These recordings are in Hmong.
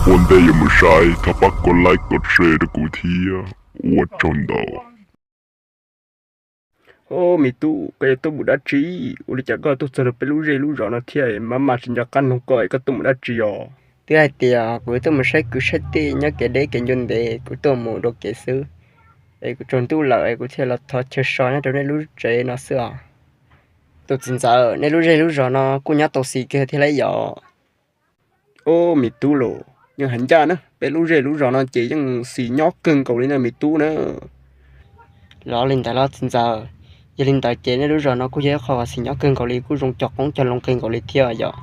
Ua ntej yuav mus saib thov pab kov like kov share rau kuv thiab, ua tsaug ntau. Au, me tub, koj yuav tuaj mus dab tsi? Ua li cas koj tuaj txog rau peb lub zej lub zos no thiab, maj mam tsis nco qab nug koj es koj tuaj mus dab tsi os? Twb hais tias kuv tuaj mus saib kwv saib tij nyob kev deb kev ncua ntev, kuv tuaj mus dua kev xwb. Es kuv tsaus ntuj lawm es kuv thiaj los thov chaw so nyob rau nej lub tsev no xwb os. Tus txiv ntxawm, nej lub zej lub zos no kuj nyob tau xis kawg thiab lauj yom? Au, me tub los, yeej hais ncaj na, peb lub zej lub zos no ces yeej xis nyob kawg nkaus li na me tub na. Los li ntawd los txiv ntxawm, yog li ntawd ces nej lub zos no kuj yog ib qho xis nyob kawg nkaus li, kuj zoo cog qoob cog loo kawg nkaus li thiab yom?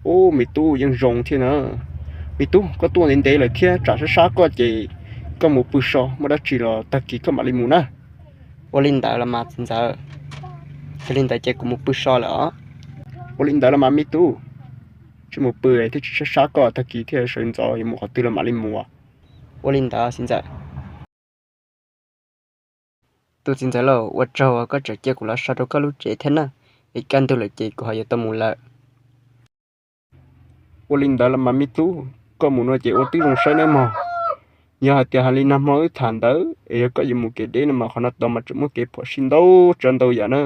Au, me tub, yeej zoo thiab na. Me tub, koj tuaj ntev ntev lawm thiab tsam sab sab koj ces koj mus pw so, muaj dab tsi los tag kis koj mam li mus na. Ua li ntawd los mas txiv ntxawm, yog li ntawd ces kuv mus pw so lawm os. Ua li ntawd los mas me tub, tsis mus pw thiab tsis sab sab koj, tag kis thiab sawv ntxov yuav mus qhov twg los mam li mus. Ua li ntawd txiv ntxawm. Tus txiv ntxawm lauj, ua tsaug uas koj tseem cia kuv los so rau koj lub tsev thiab na, es kaj ntug lawm ces kuv ho yuav tau mus lawm. Ua li ntawd los mas me tub, koj mus no ces ua tib zoo saib nawb mog. Yog hais tias hais li nag hmo wb tham ntawd es yog koj yuav mus kev deb no mas qhov no tod mas tseem muaj kev phom sij ntau tsav ntau yam na.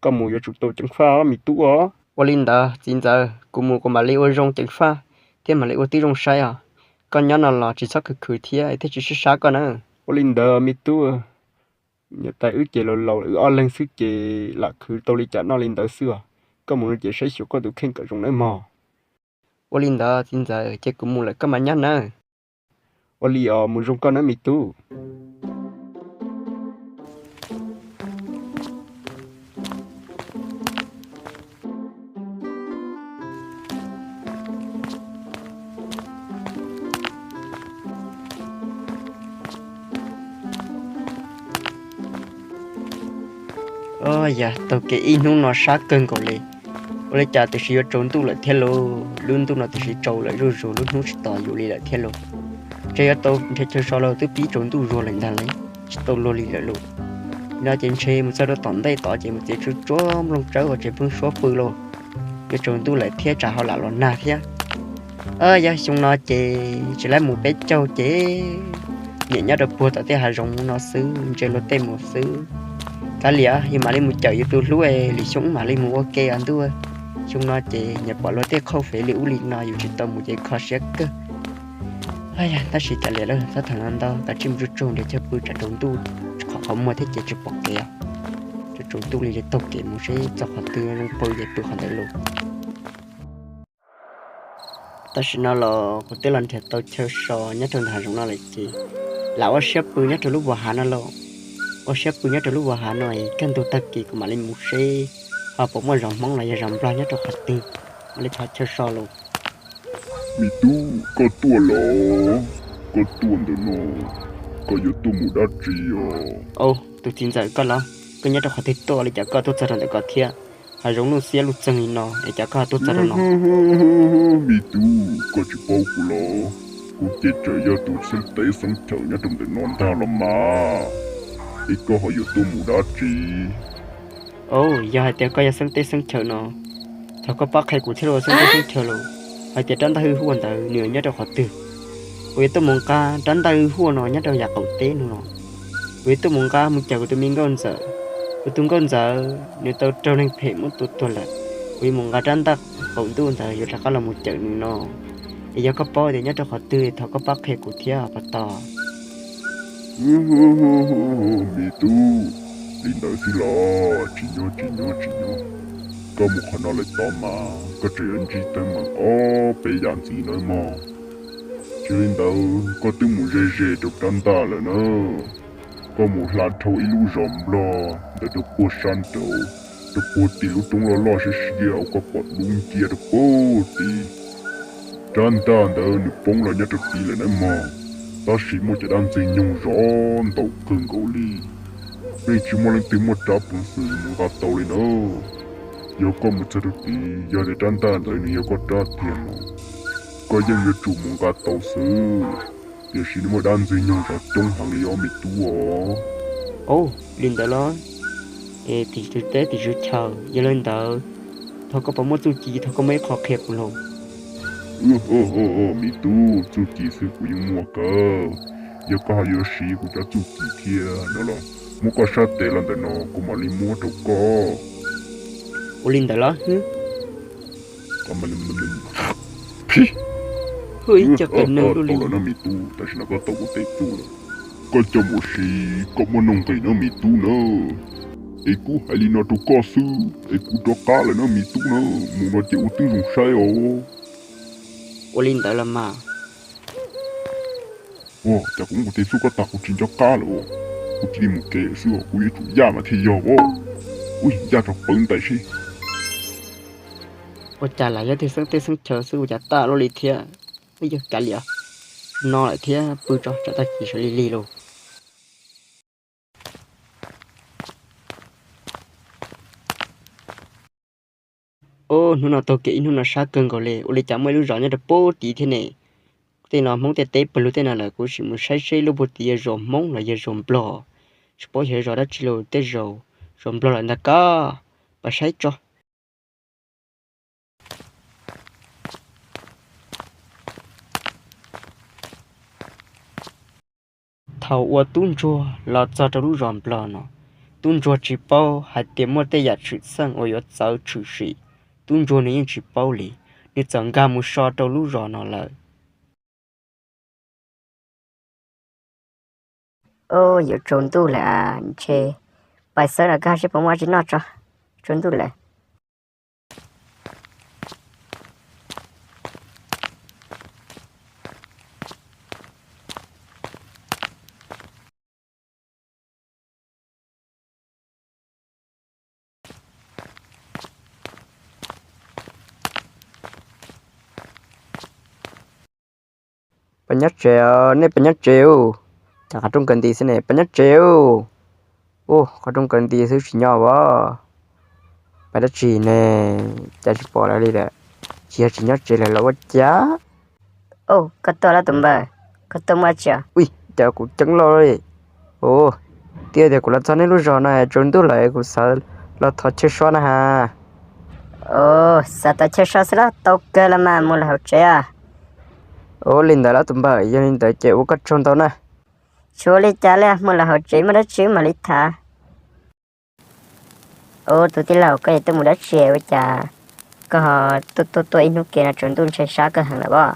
Koj mus yuav tsum tau ceev faj os me tub os. Ua li ntawd txiv ntxawm, kuv mus kuv mam li ua zoo ceev faj thiab mam li ua tib zoo saib os. Koj nyob no los tsis txhob khwv khwv thiab thiaj tsis sab sab koj na. Ua li ntawd me tub, niam tais wb ces laus laus wb ob leeg xwb ces lam khwv tau li cas noj li ntawd xwb os. Koj mus no ces saib xyuas koj tus kheej kom zoo nawb mog. Ua li ntawd txiv ntxawm, ces kuv mus lawm koj mam nyob nawb. Ua li os, mus zoo koj nawb me tub. Yog taug kev ib hnub no sab kawg nkaus li. Ua li cas tiam sis yuav tsaus ntuj lawm thiab lauj, lub ntuj no tiam sis tsaus lawm zuj zus, lub hnub tsis tos yus li lawm thiab lauj. Ntshe yuav tau nrhiav chaw so los twb pib tsaus ntuj zuag lawm ntag li, tsis tau luag li lawm lauj. No ces ntshe mus txog rau tom ntej tod ces mus txiav tsuag tsuag nplooj tsawb uas tseem pheej suab pw lauj. Yuav tsaus ntuj lawm thiab tsam ho lam los nag thiab. Yog xyoo no ces tsis laib mus peb caug ces nyiam nyob rau puag tom tej hav zoov no xwb, ntsia luag tej mus xwb. Kav liam, yus mam li mus cawm yus tus hlub, lwm xyoo mam li mus ua ke os ntuj. Xyoo no ces nyiam pom luag tej qhauj fev li ub li no yus tsis tau mus ces kho siab kawg. Yog tab sis kav liam lauj, txhob tham ntau, kav tsij mus tsuag tsuag nrhiav chaw pw tsam tsaus ntuj, qhov qhov muag thiab ces tsis pom kev os. Tsaus ntuj li ces taug kev mus seb txog qhov twg zoo pw ces pw qhov ntawd lauj. Tam sim no los kuv twb los nrhiav tau chaw so nyob rau ntawm hav zoov no lawm ces lam ua siab pw nyob rau lub vos hav no lauj. Ua siab pw nyob rau lub vos hav no es kaj ntug tag kis kuv mam li mus seb ho puas muaj zos Hmoob los yog zos Nplog nyob rau qhov twg, mam li thov chaw so lauj. Me tub, koj tuaj los? Koj tuaj ntawm no, koj yuav tuaj mus dab tsi os? Au, tus txiv ntxawm koj los, koj nyob rau qhov twg tuaj li cas koj tuaj txog rau ntawm ko thiab? Hav zoov luj xiab luj txeeg li no es cas koj tuaj txog rau no? Me tub, koj tsis paub kuv los? Kuv ces txawm yog tus xeeb teb xeeb chaw nyob rau ntawm no ntag los mas. Es koj ho yuav tuaj mus dab tsi? Au, yog hais tias koj yog xeeb teb xeeb chaw no, thov koj pab qhia kuv thiab lauj xeeb teb xeeb chaw lauj, hais tias rab ntaj hwj huaj ntawd nws nyob rau qhov twg? Kuv yuav tuaj mus nqa rab ntaj hwj huaj no nyob rau yav qaum teb no los. Kuv yuav tuaj mus nqa mus cawm kuv tus me nkauj ntxawm. Kuv tus nkauj ntxawm nws tau raug neeg phem muab tua tuag lawm. Kuv yuav mus nqa rab ntaj qaum ntuj ntawd yuav rov qab los mus cawm nws no. Es yog koj paub tias nyob rau qhov twg thov koj pab qhia kuv thiab puas tau? Me tub, li ntawd xwb los? Tsis nyob tsis nyob tsis nyob. Koj mus qhov no lawm tod mas koj tseem yuav ntsib teeb meem ob peb yam ntxiv nawb mog. Tsis li ntawd koj twb mus ze ze rau rab ntaj lawm na. Koj mus hla dhau ib lub zos Nplog ntawd rau puag sab nraud, rau puag tim lub roob loj loj siab siab uas koj pom dub nciab rau puag tim. Rab ntaj ntawd nws poob los nyob rau tid lawm nawb mog. Tab sis muaj cov dab ntxwg nyoog zov ntau kawg nkaus li. Yeej tsis muaj leej twg muaj rab peev xwm mus nqa tau li na. Yog koj mus txog rau tid, yog tias rab ntaj ntawd nws yog koj rab tiag no, koj yeej yuav tsum mus nqa tau xwb. Tiam sis nws muaj dab ntxwg nyoog zov coob heev li os me tub os. Au, li ntawd los? Es tim tswv teb tim tswv chaw, yog li ntawd thov koj puas muaj txuj ci, thov koj muaj ib qho qhia kuv lauj. Ub, mi tub, txuj ci xwb kuv yeej muaj kawg. Yog koj ho yuav siv kuv cov txuj ci thiab no los muab koj sab tes los ntawm no kuv mam li muab rau koj. Ua li ntawd los? Tau lawm no mi tub, tam sim no koj tau kuv tes txuj lawm. Koj coj mus siv koj muaj nuj nqis no mi tub na. Es kuv hais li no rau koj xwb es kuv rov qab lawm na mi tub na. Mus no ces ua tib zoo saib os. Ua li ntawd los mas. Ua cas kuv muab kuv tes txuj koj tag kuv tsis nco qab lawm. Kuv cia li mus kev xwb, kuv yuav tsum yaj mas thiaj yog os. Ub, yaj tso pawv ntais seb. Ua cas lam yog tej xeeb teb xeeb chaw xwb ua cas taj luaj li thiab. Ub, yog kav liam, no lawm thiab pw tso tsam tag kis sawv lig lig lauj. Ub, hnub no taug kev ib hnub no sab kawg nkaus li, ua li cas muaj ib lub zos nyob rau puag tid thiab ne. Tej no Hmoob tej teb pawg lug tej no lawm, kuv sim mus saib seb lub puag tid yog zos Hmoob los yog zos Nplog. Tsis paub yog zos dab tsi los tej zaum zos Nplog lawm ntag koj. Pab saib tso. Thaum uas tub ntsuag los txog rau lub zos Nplog no, tub ntsuag tsis paub hais tias muaj tej yam tshwm txheej uas yuav txawv tshwm sim. Tub ntsuag nws yeej tsis paub li, nws txawm nkag mus so rau lub zos no lawm. Ub, yuav tsaus ntuj lawm ntshe, pais xawb los kag seb puas muaj dab tsi noj tso. Tsaus ntuj lawm. Pab nyob tsev, nej pab nyob tsev ub. Cas qhov rooj kaw nti xwb ne, pab nyob tsev ub. Ub, qhov rooj kaw nti xwb tsis nyob as. Pab dab tsi ne, cas tsis pom lawv li lawm. Tsis yog tsis nyob tsev lawm los ua cas? Ub, koj tuaj los tus npawg, koj tuaj muaj dab tsi? Ub, cas kuv ceeb loj li. Ub, twb tias kuv los txog nej lub zos no tsaus ntuj lawm kuv xav los thov chaw so na has. Ub, xav thov chaw so xwb los tau kawg los mas, mus lawm hauv tsev os. Ub, li ntawd los tus npawg, yog li ntawd ces ua koj tsaug ntau na. Tsis ua li cas li, mus lawm hauv tsev muaj dab tsi mam li tham. Ub, tus tij laug, koj yuav tuaj mus dab tsi ua cas koj ho tuaj tuaj tuaj ib hnub kev no tsaus ntuj ntshe sab koj heev lawm pob?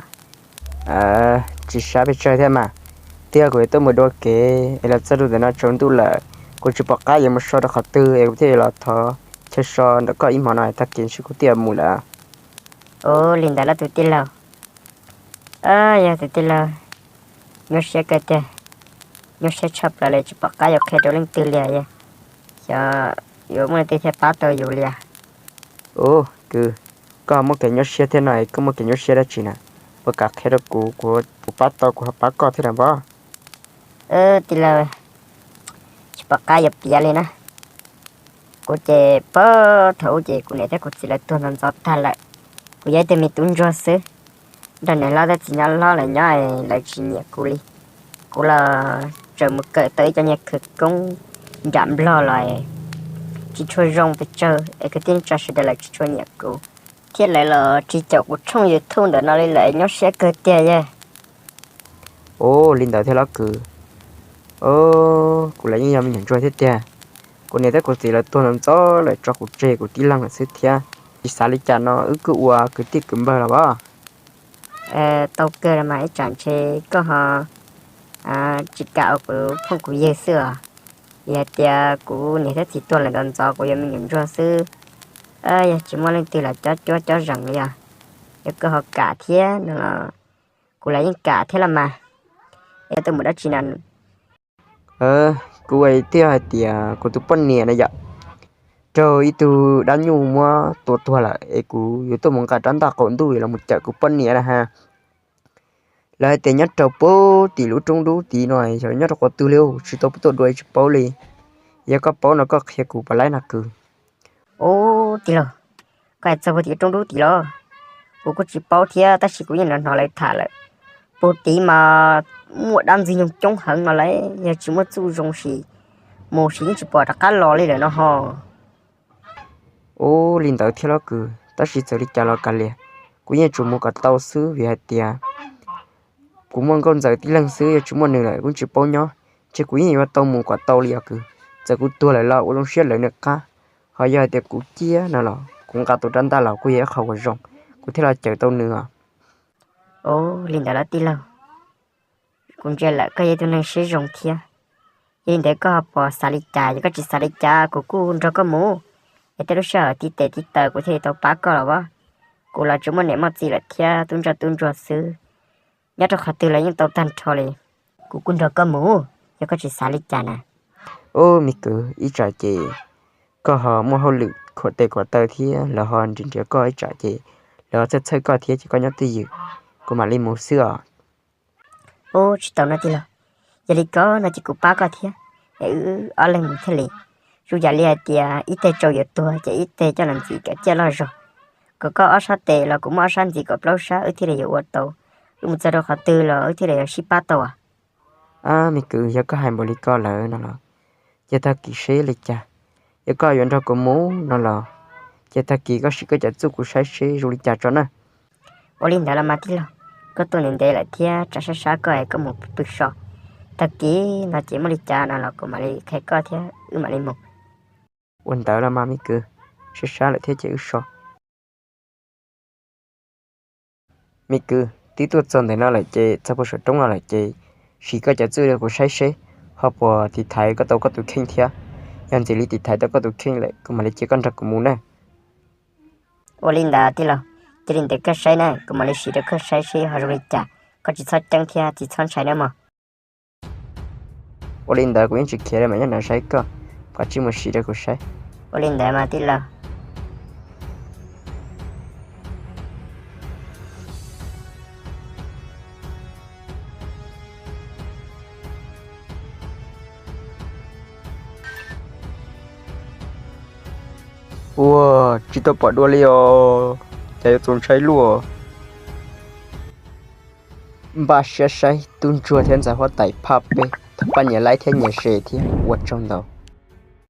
Tsis sab pes tsawg thiab mas, twb yog kuv yuav tuaj mus dua kev es los txog rau ntawm no tsaus ntuj lawm, kuv tsis pom qab yuav mus so rau qhov twg es kuv thiaj yuav los thov chaw so ntawm koj ib hmo no tag kis ntshe kuv twb yuav mus lawm. Ub, li ntawd los tus tij laug. Yog tus tij laug, nyuaj siab kawg tiag, nyuaj siab tshaj plaws li tsis pom qab yuav qhia rau leej twg li os. Xyov yuav muaj leej twg thiaj pab tau yus li os. Ub, kwv, koj muaj kev nyuaj siab thiab no es koj muaj kev nyuaj siab dab tsi na? Puas kam qhia rau kuv, kuv puas pab tau kuv ho pab koj thiab na pob? Tij laug, tsis pom qab yuav piav li na. Kuv ces puag thaum ub ces kuv niam thiab kuv txiv lawv tuag ntxov ntxov tag lawm. Kuv yog ib tug me tub ntsuag xwb. Nrog niam hlob thiab txiv hlob lawv nyob es lawv tsis nyiam kuv li. Kuv los tseem mus kawm tau ib co niag khawv koob nram Nplog los tsis tshua zoo pes tsawg es kwv tij neej tsa sawv daws lawv tsis tshua nyiam kuv, thiab lawv los tsis caum kuv tshooj YouTube ntawm no li lawm, nyuaj siab kawg tiag yog. Ub, li ntawd thiab los kwv. Kuv los yeej yog me nyuam ntsuag thiab tiag. Kuv niam thiab kuv txiv lawv tuag ntxov ntxov lawm tso kuv tseg kuv tib leeg lawm xwb thiab. Tsis xav li cas no wb kuj ua kwv tij kwv npawg los pob. Tau kawg los mas, ib tsam ntshe koj ho tsis kam ua kuv phooj kuv ywg xwb os. Vim hais tias kuv niam thiab txiv tuag lawm ntxov ntxov, kuv yog me nyuam ntsuag xwb. Yog tsis muaj leej twg los cob cuab cob zeem li os. Yog koj ho kam thiab no los kuv los yeej kam thiab los mas. Es koj tuaj mus dab tsi na? Kuv ua thiaj hais tias kuv tus poj niam na yom, raug ib tug dab nyuj muab tua tuag lawm es kuv yuav tuaj mus nqa rab ntaj qaum ntuj los mus cawm kuv poj niam na has. Lawv hais tias nyob rau puag tim lub roob dub tid no, xyov nyob rau qhov twg li, tsis tau tuaj dua tsis paub li. Yog koj paub no koj qhia kuv puas laib no kwv. Ub, tij laug, koj hais txog puag tim roob dub tid los? Kuv kuj tsis paub thiab tab sis kuv yeej hnov hnov lawv tham lawm. Puag tid mas muaj dab ntxwg nyoog coob heev no lawm, yog tsis muaj txuj zoo sim mus sim yeej tsis pom rov qab los li lawm no ho. Ub, li ntawd thiab los kwv, tab sis txawm li cas los kav liam, Kuv yeej tsuas mus kom tau xwb vim hais tias kuv muaj nkauj ntxawm tib leeg xwb, yog tsis muaj nws lawm kuv tsis paub nyob. Ces kuv yeej yuav tau mus kom tau li os kwv. Txawm kuv tuag lawm los ua zoo siab lawv nws qab. Ho yog hais tias kuv ciaj no los kuv nqa tus rab ntaj los kuj yog ib qho uas zoo, kuv thiaj los cawm tau nws os. Ua li ntawd los tij laug, kuv ntsia lawm koj yog ib tug neeg siab zoo thiab. Yog li ntawd koj ho puas xav li cas? Yog koj tsis xav li cas kuv kuj nrog koj mus, es tej lub sij hawm tib tes tib taw kuv thiaj li tau pab koj los as. Kuv los tsis muaj niam muaj txiv lawm thiab, tub ntsoj tub ntsuag xwb, nyob rau qhov twg los yeej tau tag nrho li. Kuv kuj nrog koj mus, yog koj tsis xav li cas na. Ub, me kwv, ib tsam ces koj ho muaj hauj lwm khuam tes khuam taw thiab, lawv ho nrhiav nrhiav koj, ib tsam ces lawv ho txhawj txhawj koj thiab ces koj nyob twj ywm, kuv mam li mus xwb os. Ub, tsis tau no tij laug, yog li ko no ces kuv pab koj thiab, es wb ob leeg mus thiaj li. Zoo yam li hais tias ib teg tsaus yuav tuag ces ib teg coj los ntxiv kom ciaj loj zog, kom koj ob sab tes los kuv muaj ob sab ntxiv kom plaub sab, wb thiaj li yuav ua tau. Wb mus txog rau qhov twg los wb thiaj li yuav sib pab tau. Ab, me kwv, yog koj hais npaum li ko lawm no los ces tag kis seb li cas. Yog koj yuav nrog kuv mus no los ces tag kis koj sim koj cov txuj kuv saib seb zoo li cas tso na. Ua li ntawd los mas tij laug, koj tuaj ntev ntev lawm thiab tsam sab sab koj es koj mus pw so. Tag kis no ces muaj li cas no los kuv mam li qhia koj thiab wb mam li mus. Ua ntawd los mas me kwv, sab sab lawm thiab ces wb so. Me kwv, twb tuaj txog ntawm no lawm ces txog puag saum roob no lawm ces sim koj cov txuj rau kuv saib seb ho puas tiv thaiv koj tau koj tus kheej thiab. Yog ntxim li tiv thaiv tau koj tus kheej lawm kuv mam li cia koj nrog kuv mus na. Ua li ntawd tij laug, cia li ntawd koj saib na, kuv mam li sim rau koj saib seb ho zoo li cas. Koj tsis txhob ceeb thiab tsis txhob ntshai nawb mog. Ua li ntawd kuv yeej tsis khiav li mas nyob no saib koj, koj tsij mus sim rau kuv saib. Ua li ntawd mas tij laug. Ua, tsis tau pom dua li os, cas yuav txaus ntshai luaj. Npaj siab saib tub ntsuag thiab ntxhais huab tais phaj peb, thov pab nias like thiab nias share thiab ua tsaug ntau.